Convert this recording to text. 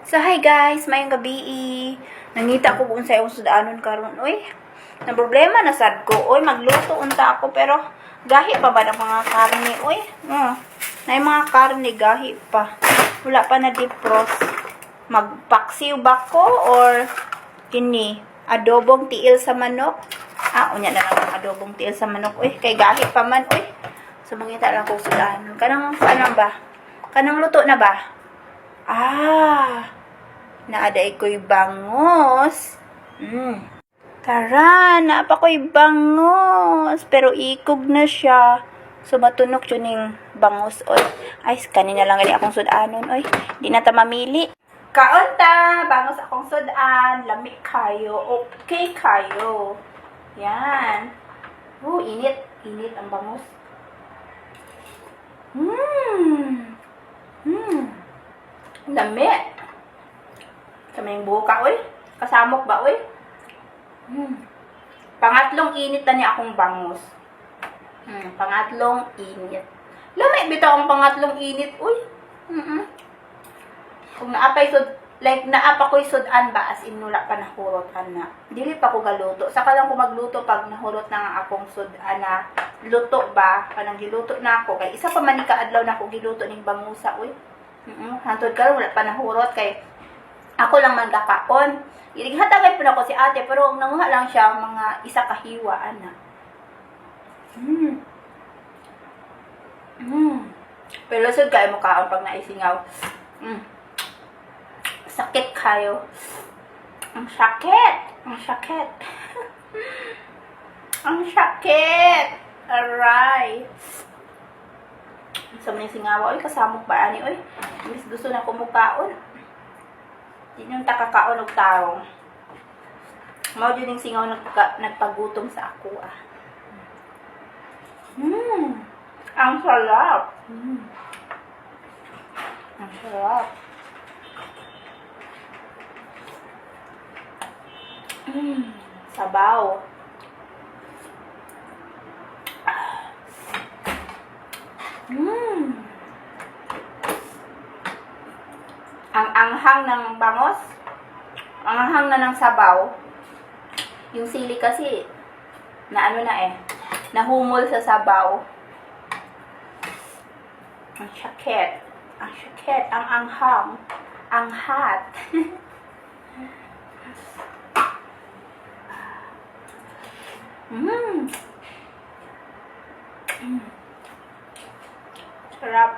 So hi guys, maayong gabi. Nangita ko kung sa sudanon karon oy. Na problema na sad ko oy, magluto unta ako pero gahi pa ba ng mga karne oy? Na yung mga karne gahi pa. Wala pa na defrost. Magpaksiw ba ko or kini adobong tiil sa manok? Ah, unya na lang ang adobong tiil sa manok oy, kay gahi pa man oy. So mangita lang ko sudanon. Kanang kanang ba? Kanang luto na ba? Ah, naaday ko'y bangos. Tara, naa pa ko'y bangos. Pero ikog na siya. So, matunok yun yung bangos, oy. Ay, kanina lang gali akong sudanon, oy. Di na ta mamili. Kaunta, bangos akong sudan. Lami kayo. Okay kayo. Yan. Oh, init. Init ang bangos. Lami. Sa may buka, oy. Kasamok ba, oy? Pangatlong init na niya akong bangus. Pangatlong init. Lami, bitaw ang pangatlong init, uy. Kung naapay sud, like naapa ko'y sudan ba, as in wala pa nahurot ana. Dili pa ko galuto. Saka lang ko magluto pag nahurot na nga akong sudan na luto ba, kanang giluto na ako kay isa pa man ni kaadlaw na ako giluto ning bangusa, uy. Hantod karon wala pa nahurot kay ako lang man gakaon. Hatagan po na ko si ate pero nanguha lang siya mga isa ka hiwa ana. Pero lisod kayo mo kaon pag naisingaw. Sakit kayo. Ang sakit. Ang sakit. Ang sakit. Aray. Sa mga singawa, oy, kasamok ba ani, oy? Imbis gusto na kumukaon. Di nung takakaon og tarong. Mao jud ning singaw nagpagutom sa ako ah. Ang sarap. Ang sarap. Sabaw. Ang anghang ng bangos. Ang anghang na ng sabaw. Yung sili kasi, na ano na eh, nahumol sa sabaw. Ang sakit. Ang sakit. Ang anghang. Ang hot. Sarap.